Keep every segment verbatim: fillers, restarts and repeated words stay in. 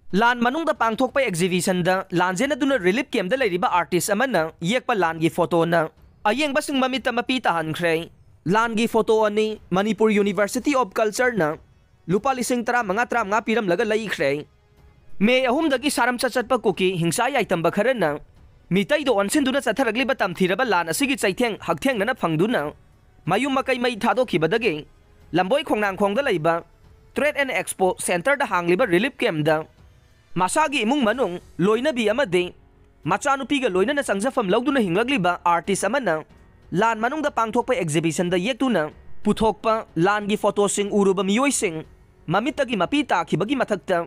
ꯂꯥꯟ ꯃꯅꯨꯡꯗ ꯄꯥꯡꯊꯣꯛꯄ exhibitionꯗ ꯂꯥꯟꯖꯦꯟ ꯑꯗꯨꯅ relief campꯗ ꯂꯩꯔꯤꯕ artist ꯑꯃꯅ ꯌꯦꯛꯄ ꯂꯥꯟꯒꯤ photoꯅ ꯑꯌꯦꯡꯕꯁꯤꯡ ꯃꯃꯤꯠꯇ ꯃꯄꯤ ꯇꯥꯍꯟꯈ꯭ꯔꯦ꯫ ꯂꯥꯟꯒꯤ photo ꯑꯅꯤ ꯃꯅꯤꯄꯨꯔ University of Cultureꯅ ꯂꯨꯄꯥ ꯂꯤꯁꯤꯡ ꯇꯔꯥꯃꯉꯥ ꯇꯔꯥꯃꯉꯥ ꯄꯤꯔꯝꯂꯒ ꯂꯩꯈ꯭ꯔꯦ꯫ ꯃꯦ ꯑꯍꯨꯝꯗꯒꯤ ꯁꯥꯔꯝꯆꯠ ꯆꯠꯄ ꯀꯨꯀꯤ ꯍꯤꯡꯁꯥ ꯌꯥꯏꯇꯝꯕ ꯈꯔꯅ ꯃꯤꯇꯩꯗ ꯑꯣꯟꯁꯤꯟꯗꯨꯅ ꯆꯠꯊꯔꯛꯂꯤꯕ ꯇꯝꯊꯤꯔꯕ ꯂꯥꯟ ꯑꯁꯤꯒꯤ ꯆꯩꯊꯦꯡ ꯍꯛꯊꯦꯡꯅꯅ ꯐꯪꯗꯨꯅ ꯃꯌꯨꯝ ꯃꯀꯩ ꯃꯩ ꯊꯥꯗꯣꯛꯈꯤꯕꯗꯒꯤ ꯂꯝꯕꯣꯏ ꯈꯣꯡꯅꯥꯡꯈꯣꯡꯗ ꯂꯩꯕ Trade and Expo Centreꯗ ꯍꯥꯡꯂꯤꯕ relief campꯗ ꯃꯁꯥꯒꯤ ꯏꯃꯨꯡ ꯃꯅꯨꯡ, ꯂꯣꯏꯅꯕꯤ ꯑꯃꯗꯤ ꯃꯆꯥꯅꯨꯄꯤꯒ ꯂꯣꯏꯅꯅ ꯆꯪꯖꯐꯝ ꯂꯧꯗꯨꯅ ꯍꯤꯡꯂꯛꯂꯤꯕ artist ꯑꯃꯅ ꯂꯥꯟ ꯃꯅꯨꯡꯗ ꯄꯥꯡꯊꯣꯛꯄ exhibitionꯗ ꯌꯦꯛꯇꯨꯅ ꯄꯨꯊꯣꯛꯄ ꯂꯥꯟꯒꯤ photoꯁꯤꯡ ꯎꯔꯨꯕ ꯃꯤꯑꯣꯏꯁꯤꯡ ꯃꯃꯤꯠꯇꯒꯤ ꯃꯄꯤ ꯇꯥꯈꯤꯕꯒꯤ ꯃꯊꯛꯇ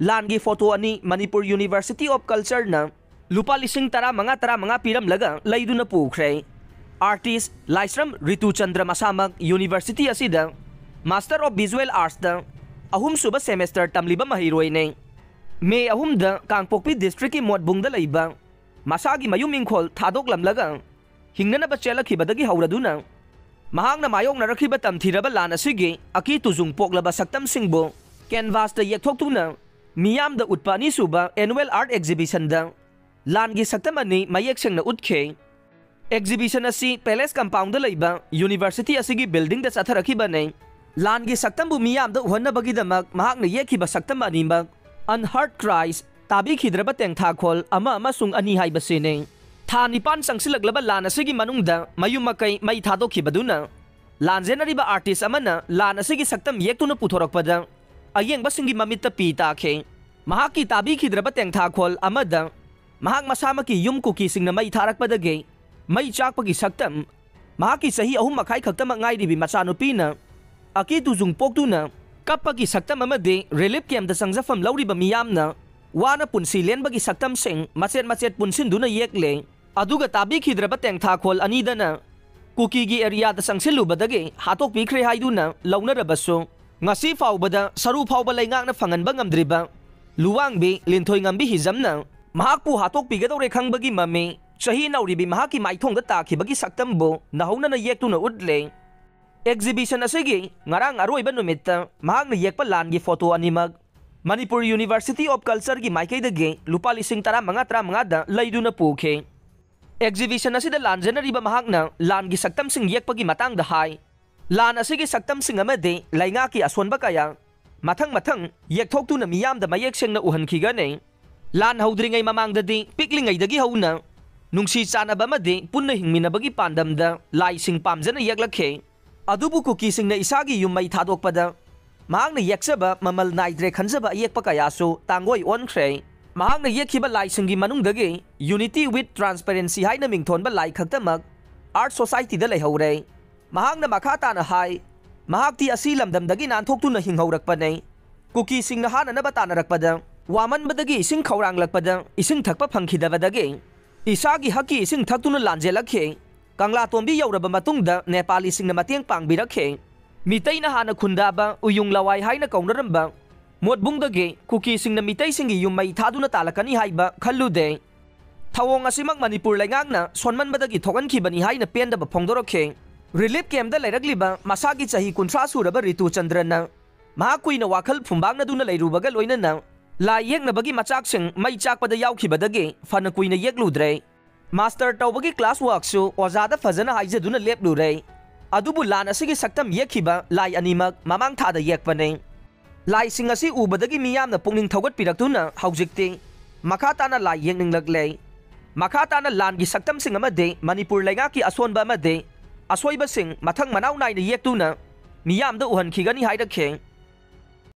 ꯂꯥꯟꯒꯤ photo ꯑꯅꯤ ꯃꯅꯤꯄꯨꯔ University of Cultureꯅ ꯂꯨꯄꯥ ꯂꯤꯁꯤꯡ ꯇꯔꯥꯃꯉꯥ ꯇꯔꯥꯃꯉꯥ ꯄꯤꯔꯝꯂꯒ ꯂꯩꯗꯨꯅ ꯄꯨꯈ꯭ꯔꯦ꯫ Artist ꯂꯥꯏꯁ꯭ꯔꯝ ꯔꯤꯇꯨꯆꯟꯗ꯭ꯔ ꯃꯁꯥꯃꯛ university ꯑꯁꯤꯗ Master of Visual Artsꯇ ꯑꯍꯨꯝꯁꯨꯕ semester ꯇꯝꯂꯤꯕ ꯃꯍꯩꯔꯣꯏꯅꯤ꯫ ꯃꯦ ꯑꯍꯨꯝꯗ ꯀꯥꯡꯄꯣꯛꯄꯤ districtꯀꯤ ꯃꯣꯠꯕꯨꯡꯗ ꯂꯩꯕ ꯃꯁꯥꯒꯤ ꯃꯌꯨꯝ ꯏꯪꯈꯣꯜ ꯊꯥꯗꯣꯛꯂꯝꯂꯒ ꯍꯤꯡꯅꯅꯕ ꯆꯦꯜꯂꯛꯈꯤꯕꯗꯒꯤ ꯍꯧꯔꯗꯨꯅ ꯃꯍꯥꯛꯅ ꯃꯥꯌꯣꯛꯅꯔꯛꯈꯤꯕ ꯇꯝꯊꯤꯔꯕ ꯂꯥꯟ ꯑꯁꯤꯒꯤ ꯑꯀꯤ ꯇꯨꯖꯨꯡ ꯄꯣꯛꯂꯕ ꯁꯛꯇꯝꯁꯤꯡꯕꯨ canvasꯇ ꯌꯦꯛꯊꯣꯛꯇꯨꯅ ꯃꯤꯌꯥꯝꯗ ꯎꯠꯄ ꯑꯅꯤꯁꯨꯕ annual art exhibitionꯗ ꯂꯥꯟꯒꯤ ꯁꯛꯇꯝ ꯑꯅꯤ ꯃꯌꯦꯛ ꯁꯦꯡꯅ ꯎꯠꯈꯤ꯫ Exhibition ꯑꯁꯤ Palace Compoundꯗ ꯂꯩꯕ university ꯑꯁꯤꯒꯤ buildingꯗ ꯆꯠꯊꯔꯛꯈꯤꯕꯅꯤ꯫ ꯂꯥꯟꯒꯤ ꯁꯛꯇꯝꯕꯨ ꯃꯤꯌꯥꯝꯗ ꯎꯍꯟꯅꯕꯒꯤꯗꯃꯛ ꯃꯍꯥꯛꯅ ꯌꯦꯛꯈꯤꯕ ꯁꯛꯇꯝ ꯑꯅꯤꯃꯛ Unheard Cries, ꯇꯥꯕꯤꯈꯤꯗ꯭ꯔꯕ ꯇꯦꯡꯊꯥꯈꯣꯜ ꯑꯃ ꯑꯃꯁꯨꯡ ꯑꯅꯤ ꯍꯥꯏꯕꯁꯤꯅꯤ꯫ ꯊꯥ ꯅꯤꯄꯥꯟ ꯆꯪꯁꯤꯜꯂꯛꯂꯕ ꯂꯥꯟ ꯑꯁꯤꯒꯤ ꯃꯅꯨꯡꯗ ꯃꯌꯨꯝ ꯃꯀꯩ ꯃꯩ ꯊꯥꯗꯣꯛꯈꯤꯕꯗꯨꯅ ꯂꯥꯟꯖꯦꯟꯅꯔꯤꯕ artist ꯑꯃꯅ ꯂꯥꯟ ꯑꯁꯤꯒꯤ ꯁꯛꯇꯝ ꯌꯦꯛꯇꯨꯅ ꯄꯨꯊꯣꯔꯛꯄꯗ ꯑꯌꯦꯡꯕꯁꯤꯡꯒꯤ ꯃꯃꯤꯠꯇ ꯄꯤ ꯇꯥꯈꯤ꯫ ꯃꯍꯥꯛꯀꯤ ꯇꯥꯕꯤꯈꯤꯗ꯭ꯔꯕ ꯇꯦꯡꯊꯥꯈꯣꯜ ꯑꯃꯗ ꯃꯍꯥꯛ ꯃꯁꯥꯃꯛꯀꯤ ꯌꯨꯝ ꯀꯨꯀꯤꯁꯤꯡꯅ ꯃꯩ ꯊꯥꯔꯛꯄꯗꯒꯤ ꯃꯩ ꯆꯥꯛꯄꯒꯤ ꯁꯛꯇꯝ, ꯃꯍꯥꯛꯀꯤ ꯆꯍꯤ ꯑꯍꯨꯝ ꯃꯈꯥꯏ ꯈꯛꯇꯃꯛ ꯉꯥꯏꯔꯤꯕꯤ ꯃꯆꯥꯅꯨꯄꯤꯅ ꯑꯀꯤ ꯇꯨꯖꯨꯡ ꯄꯣꯛꯇꯨꯅ ꯀꯞꯄꯒꯤ ꯁꯛꯇꯝ ꯑꯃꯗꯤ relief campꯇ ꯆꯪꯖꯐꯝ ꯂꯧꯔꯤꯕ ꯃꯤꯌꯥꯝꯅ ꯋꯥꯅ ꯄꯨꯟꯁꯤ ꯂꯦꯟꯕꯒꯤ ꯁꯛꯇꯝꯁꯤꯡ ꯃꯆꯦꯠ ꯃꯆꯦꯠ ꯄꯨꯟꯁꯤꯟꯗꯨꯅ ꯌꯦꯛꯂꯦ꯫ ꯑꯗꯨꯒ ꯇꯥꯕꯤꯈꯤꯗ꯭ꯔꯕ ꯇꯦꯡꯊꯥꯈꯣꯜ ꯑꯅꯤꯗꯅ ꯀꯨꯀꯤꯒꯤ areaꯗ ꯆꯪꯁꯤꯜꯂꯨꯕꯗꯒꯤ ꯍꯥꯠꯇꯣꯛꯄꯤꯈ꯭ꯔꯦ ꯍꯥꯏꯗꯨꯅ ꯂꯧꯅꯔꯕꯁꯨ, ꯉꯁꯤ ꯐꯥꯎꯕꯗ ꯁꯔꯨ ꯐꯥꯎꯕ ꯂꯩꯉꯥꯛꯅ ꯐꯪꯍꯟꯕ ꯉꯝꯗ꯭ꯔꯤꯕ ꯂꯨꯋꯥꯡꯕꯤ ꯂꯤꯟꯊꯣꯏꯉꯝꯕꯤ ꯍꯤꯖꯝꯅ ꯃꯍꯥꯛꯄꯨ ꯍꯥꯠꯇꯣꯛꯄꯤꯒꯗꯧꯔꯦ ꯈꯪꯕꯒꯤ ꯃꯃꯤ ꯆꯍꯤ ꯅꯧꯔꯤꯕꯤ ꯃꯍꯥꯛꯀꯤ ꯃꯥꯏꯊꯣꯡꯗ ꯇꯥꯈꯤꯕꯒꯤ ꯁꯛꯇꯝꯕꯨ ꯅꯧꯍꯧꯅꯅ ꯌꯦꯛꯇꯨꯅ ꯎꯠꯂꯦ꯫ Exhibition ꯑꯁꯤꯒꯤ ꯉꯔꯥꯡ ꯑꯔꯣꯏꯕ ꯅꯨꯃꯤꯠꯇ ꯃꯍꯥꯛꯅ ꯌꯦꯛꯄ ꯂꯥꯟꯒꯤ photo ꯑꯅꯤꯃꯛ ꯃꯅꯤꯄꯨꯔ ꯌꯨꯅꯤꯚꯔꯁꯤꯇꯤ ꯑꯣꯐ ꯀꯜꯆꯔꯒꯤ ꯃꯥꯏꯀꯩꯗꯒꯤ ꯂꯨꯄꯥ ꯂꯤꯁꯤꯡ ꯇꯔꯥꯃꯉꯥ ꯇꯔꯥꯃꯉꯥꯗ ꯂꯩꯗꯨꯅ ꯄꯨꯈꯤ꯫ ꯑꯦꯛꯖꯤꯕꯤꯁꯟ ꯑꯁꯤꯗ ꯂꯥꯟꯖꯦꯟꯅꯔꯤꯕ ꯃꯍꯥꯛꯅ ꯂꯥꯟꯒꯤ ꯁꯛꯇꯝꯁꯤꯡ ꯌꯦꯛꯄꯒꯤ ꯃꯇꯥꯡꯗ ꯍꯥꯏ꯫ ꯂꯥꯟ ꯑꯁꯤꯒꯤ ꯁꯛꯇꯝꯁꯤꯡ ꯑꯃꯗꯤ ꯂꯩꯉꯥꯛꯀꯤ ꯑꯁꯣꯟꯕ ꯀꯌꯥ ꯃꯊꯪ ꯃꯊꯪ ꯌꯦꯛꯊꯣꯛꯇꯨꯅ ꯃꯤꯌꯥꯝꯗ ꯃꯌꯦꯛ ꯁꯦꯡꯅ ꯎꯍꯟꯈꯤꯒꯅꯤ꯫ ꯂꯥꯟ ꯍꯧꯗ꯭ꯔꯤꯉꯩ ꯃꯃꯥꯡꯗꯗꯤ ꯄꯤꯛꯂꯤꯉꯩꯗꯒꯤ ꯍꯧꯅ ꯅꯨꯡꯁꯤ ꯆꯥꯟꯅꯕ ꯑꯃꯗꯤ ꯄꯨꯟꯅ ꯍꯤꯡꯃꯤꯟꯅꯕꯒꯤ ꯄꯥꯟꯗꯝꯗ ꯂꯥꯏꯁꯤꯡ ꯄꯥꯝꯖꯅ ꯌꯦꯛꯂꯛꯈꯤ꯫ ꯑꯗꯨꯕꯨ ꯀꯨꯀꯤꯁꯤꯡꯅ ꯏꯁꯥꯒꯤ ꯌꯨꯝ ꯃꯩ ꯊꯥꯗꯣꯛꯄꯗ ꯃꯍꯥꯛꯅ ꯌꯦꯛꯆꯕ ꯃꯃꯜ ꯅꯥꯏꯗ꯭ꯔꯦ ꯈꯟꯖꯕ ꯑꯌꯦꯛꯄ ꯀꯌꯥꯁꯨ ꯇꯥꯡꯒꯣꯏ ꯑꯣꯟꯈ꯭ꯔꯦ꯫ ꯃꯍꯥꯛꯅ ꯌꯦꯛꯈꯤꯕ ꯂꯥꯏꯁꯤꯡꯒꯤ ꯃꯅꯨꯡꯗꯒꯤ Unity with Transparency ꯍꯥꯏꯅ ꯃꯤꯡꯊꯣꯟꯕ ꯂꯥꯏ ꯈꯛꯇꯃꯛ ꯑꯥꯔꯠ ꯁꯣꯁꯥꯏꯇꯤꯗ ꯂꯩꯍꯧꯔꯦ꯫ ꯃꯍꯥꯛꯅ ꯃꯈꯥ ꯇꯥꯅ ꯍꯥꯏ, ꯃꯍꯥꯛꯇꯤ ꯑꯁꯤ ꯂꯝꯗꯝꯗꯒꯤ ꯅꯥꯟꯊꯣꯛꯇꯨꯅ ꯍꯤꯡꯍꯧꯔꯛꯄꯅꯤ꯫ ꯀꯨꯀꯤꯁꯤꯡꯅ ꯍꯥꯅꯅꯕ ꯇꯥꯟꯅꯔꯛꯄꯗ, ꯋꯥꯃꯟꯕꯗꯒꯤ ꯏꯁꯤꯡ ꯈꯧꯔꯥꯡꯂꯛꯄꯗ ꯏꯁꯤꯡ ꯊꯛꯄ ꯐꯪꯈꯤꯗꯕꯗꯒꯤ ꯏꯁꯥꯒꯤ ꯍꯛꯀꯤ ꯏꯁꯤꯡ ꯊꯛꯇꯨꯅ ꯂꯥꯟꯖꯦꯜꯂꯛꯈꯤ꯫ ꯀꯪꯂꯥꯇꯣꯝꯕꯤ ꯌꯧꯔꯕ ꯃꯇꯨꯡꯗ ꯅꯦꯄꯥꯂꯤꯁꯤꯡꯅ ꯃꯇꯦꯡ ꯄꯥꯡꯕꯤꯔꯛꯈꯤ꯫ ꯃꯤꯇꯩꯅ ꯍꯥꯟꯅ ꯈꯨꯟꯗꯥꯕ ꯎꯌꯨꯡ ꯂꯋꯥꯏ ꯍꯥꯏꯅ ꯀꯧꯅꯔꯝꯕ ꯃꯣꯠꯕꯨꯡꯗꯒꯤ ꯀꯨꯀꯤꯁꯤꯡꯅ ꯃꯤꯇꯩꯁꯤꯡꯒꯤ ꯌꯨꯝ ꯃꯩ ꯊꯥꯗꯨꯅ ꯇꯥꯜꯂꯛꯀꯅꯤ ꯍꯥꯏꯕ ꯈꯜꯂꯨꯗꯦ꯫ ꯊꯧꯑꯣꯡ ꯑꯁꯤꯃꯛ ꯃꯅꯤꯄꯨꯔ ꯂꯩꯉꯥꯛꯅ ꯁꯣꯟꯃꯟꯕꯗꯒꯤ ꯊꯣꯛꯍꯟꯈꯤꯕꯅꯤ ꯍꯥꯏꯅ ꯄꯦꯟꯗꯕ ꯐꯣꯡꯗꯣꯔꯛꯈꯤ꯫ ꯔꯤꯂꯤꯐ ꯀꯦꯝꯞꯇ ꯂꯩꯔꯛꯂꯤꯕ ꯃꯁꯥꯒꯤ ꯆꯍꯤ ꯀꯨꯟꯊ꯭ꯔꯥ ꯁꯨꯔꯕ ꯔꯤꯇꯨ ꯆꯟꯗ꯭ꯔꯅ ꯃꯍꯥꯛ ꯀꯨꯏꯅ ꯋꯥꯈꯜ ꯐꯨꯝꯕꯥꯡꯅꯗꯨꯅ ꯂꯩꯔꯨꯕꯒ ꯂꯣꯏꯅꯅ ꯂꯥꯏ ꯌꯦꯛꯅꯕꯒꯤ ꯃꯆꯥꯛꯁꯤꯡ ꯃꯩ ꯆꯥꯛꯄꯗ ꯌꯥꯎꯈꯤꯕꯗꯒꯤ ꯐꯅ ꯀꯨꯏꯅ ꯌꯦꯛꯂꯨꯗ꯭ꯔꯦ꯫ ꯃꯥꯁꯇꯔ ꯇꯧꯕꯒꯤ ꯀ꯭ꯂꯥꯁ ꯋꯥꯔꯛꯁꯨ ꯑꯣꯖꯥꯗ ꯐꯖꯅ ꯍꯥꯏꯖꯗꯨꯅ ꯂꯦꯞꯂꯨꯔꯦ꯫ ꯑꯗꯨꯕꯨ ꯂꯥꯟ ꯑꯁꯤꯒꯤ ꯁꯛꯇꯝ ꯌꯦꯛꯈꯤꯕ ꯂꯥꯏ ꯑꯅꯤꯃꯛ ꯃꯃꯥꯡ ꯊꯥꯗ ꯌꯦꯛꯄꯅꯤ꯫ ꯂꯥꯏꯁꯤꯡ ꯑꯁꯤ ꯎꯕꯗꯒꯤ ꯃꯤꯌꯥꯝꯅ ꯄꯨꯛꯅꯤꯡ ꯊꯧꯒꯠꯄꯤꯔꯛꯇꯨꯅ ꯍꯧꯖꯤꯛꯇꯤ ꯃꯈꯥ ꯇꯥꯅ ꯂꯥꯏ ꯌꯦꯛꯅꯤꯡꯂꯛꯂꯦ꯫ ꯃꯈꯥ ꯇꯥꯅ ꯂꯥꯟꯒꯤ ꯁꯛꯇꯝꯁꯤꯡ ꯑꯃꯗꯤ ꯃꯅꯤꯄꯨꯔ ꯂꯩꯉꯥꯛꯀꯤ ꯑꯁꯣꯟꯕ ꯑꯃꯗꯤ ꯑꯁꯣꯏꯕꯁꯤꯡ ꯃꯊꯪ ꯃꯅꯥꯎ ꯅꯥꯏꯅ ꯌꯦꯛꯇꯨꯅ ꯃꯤꯌꯥꯝꯗ ꯎꯍꯟꯈꯤꯒꯅꯤ ꯍꯥꯏꯔꯛꯈꯤ꯫